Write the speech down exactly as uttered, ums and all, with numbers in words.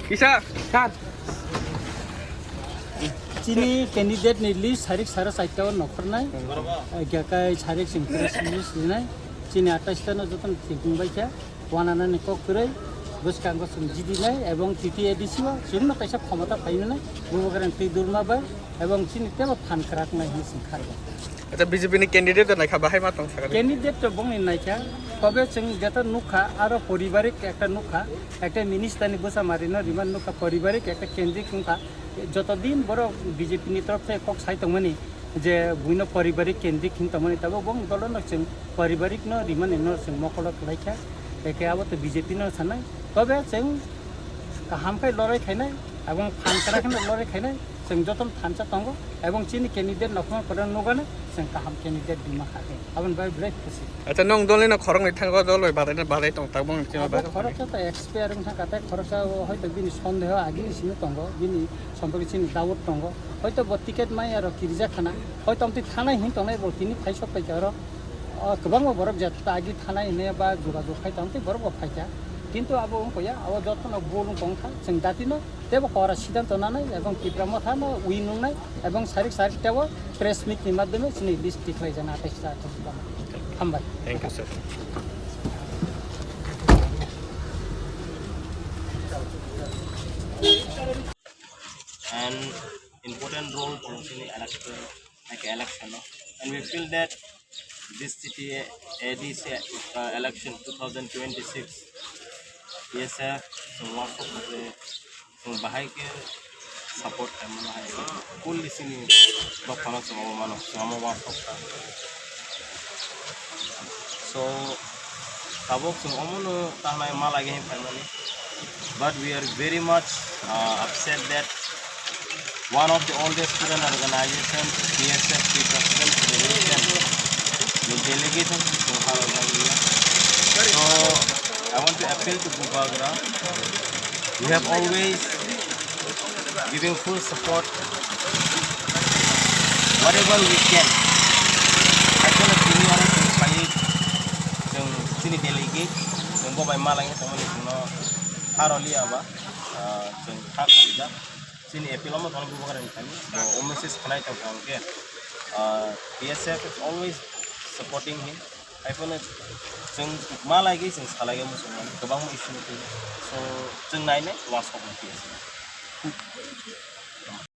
Kisa? Sir. Chini candidate ni list sarik sara chaita o nokhornai. Gakai sarik sing press release dinai. Chini atais ta no jotono thikung bai kha. Wananani kok kwrwi, bwskango chwng jidinai ebong T T A D C o chwngno kaisa khomota phainai, Bubagrani twi Durma bai ebong chini teibo phan kwraknai hinwi chwng khargo. Acha, B J P ni candidate naikha bahai ma tong sakha. Candidate to bongni naikha, tobe chwng jeta nukha, aro poribarik ekta nukha, ekta minister ni bwsa marino riman nukha, poribarik ekta kendrik nukha, joto din borok B J P ni torop thai kok sai tongmani, je buino paribarik kendrik hin tongmani, tabuk bong dolo no chwng paribarik no rimani no chwng mokolo kwlai kha, eke abo to B J P no sanai, tobe chwng kaham khai lorai khainai, abong phan kra kheno lorai khainai, chwng jotono thansa tongo, ebong chini candidate no khno kwrwng nugana, chwng kaham candidate dima kha khe, aboni bai belai khusi. Acha, nwng dol ni no khoroknwi thango, dol bai badai, badai tong tak bong chini abo bai khoroksa to expire wngkha, katai khoroksa o hoito bini sondeho agini simi tongo, bini Sompori chini Daud tongo. Hoito bo ticket maya rok kirija khana. Hoito amtwi thanai hin tongnai bo tini phai sok paikha oro. O, kwbangma borok je agi thanai hinwi ba jogajog khai tong tei borok bo phaikha. Kintu abo wngkha ya, abo jotono bul wng tong kha. Chwng datino tebo kora sidanto nanai ebong Tipra Motha no win wngnai ebong sarik sarik tebo press meet ni madhyome chini list tikhlai jana atais ta atais ta. Hambai. Thank you, sir. And important role tong chini election, like election, no? And we feel that this T T A D C, uh, election two thousand twenty-six, P S F, so lots of the, so bahai ke support khaimano hai, fully chini dophano chwng omo mano, chwng omo uansuk kha. So, tabuk chwng omono tahnai ma lagi hin phaimani. But we are very much, uh, upset that one of the oldest student organization, P S F Free President Federation, the delegation is Sohar Organization. So, I want to appeal to Bubagra. We have always giving full support whatever we can. Actually, tini oro chwng phaiwi chwng chini delegate chwng bo bai malai tongmani chwngno haroli aba, ah, chwng kha khamjak. Chini appeal omo thani Bubagrani thani bo o message khnai tong kha hwnkhe, ah, P S F is always supporting him. Haiphano chwng malai gwi chwng salai gwi muchungmani kwbangma issue no twi. So chwng nainai uansukma P S F.